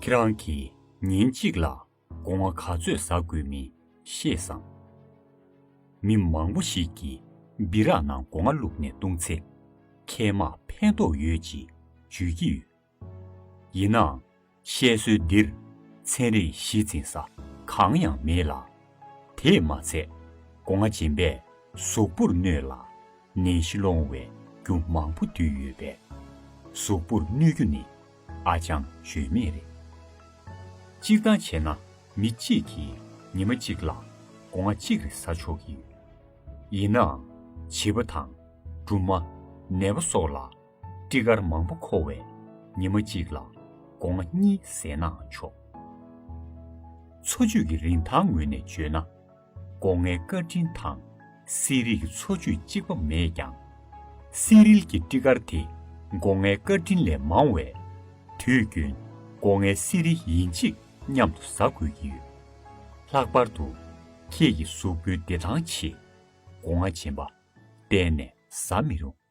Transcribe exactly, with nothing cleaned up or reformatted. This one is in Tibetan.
ཁྱེད་རང་གིས་ཉིན་གཅིག་ལ་སྒོ་ང་ག་ཚོད་ཟ་དགོས་མིན་ཤེས་སམ། མི་མང་པོ་ཞིག་གིས་སྦི་རག་ནང་སྒོ་ང་བླུགས་ནས་བཏུང་ཚེ། ཁལ་མར་ཕན་ཐོགས་ཡོད་ཅེས་བརྗོད་ཀྱི་ཡོད། ཡིན་ནའང་། བཤད་སྲོལ་འདིར་ཚན་རིག་གཞི་འཛིན་ས་གང་ཡང་མེད་ལ། དེས་མ་ཚད། སྒོ་ང་འབྱིན་པས་གཟུགས་པོར་གནོད་ལ། ནད་གཞི་སློང་བའི་རྒྱུ་མང་པོ་འདུས་ཡོད་པས། གཟུགས་པོར་གནོད་རྒྱུ་ནི་ཨ་ཅང་བརྗོད་མེད་རེད། སྤྱིར་བཏང་བྱས་ན། མི་གཅིག་གིས་ཉི་མ་གཅིག་ལ་སྒོ་ང་གཅིག་རེ་ཟ་ཆོག་གི་ཡོད། ཡིན་ནའང་། བྱིས་པ་དང་། སྦྲུམ་མ། ནད་པ་སོགས་ལ་སྤྲི་དཀར་མང་པོ་མཁོ་བས། ཉི་མ་གཅིག་ལ་སྒོ་ང་གཉིས་ཟས་ནའང་ཆོག་འཚོ་བཅུད་ཀྱི་རིན་ཐང་ངོས་ནས་བརྗོད་ན། སྒོ་ངའི་བཀའ་དྲིན་དང་། གསེར་རིལ་གྱི་འཚོ་བཅུད་གཅིག་པ་མེད་ཀྱང་། གསེར་རིལ་གྱི་སྤྲི་དཀར་དེ་སྒོ་ངའི་བཀའ་དྲིན་ལས་མང་བས། དུས་རྒྱུན་སྒོ་ངའི་གསེར་རིལ་ཡིན་གཅིག་མཉམ་དུ་ཟ་དགོས་ཀྱི་ཡོད། ལྷག་པར་དུ། ཁྱེད་ཀྱི་གཟུགས་པོའི་བདེ་ཐང་ཆེད། སྒོ་ང་འབྱིན་པ་གཏན་ནས་ཟ་མི་རུང་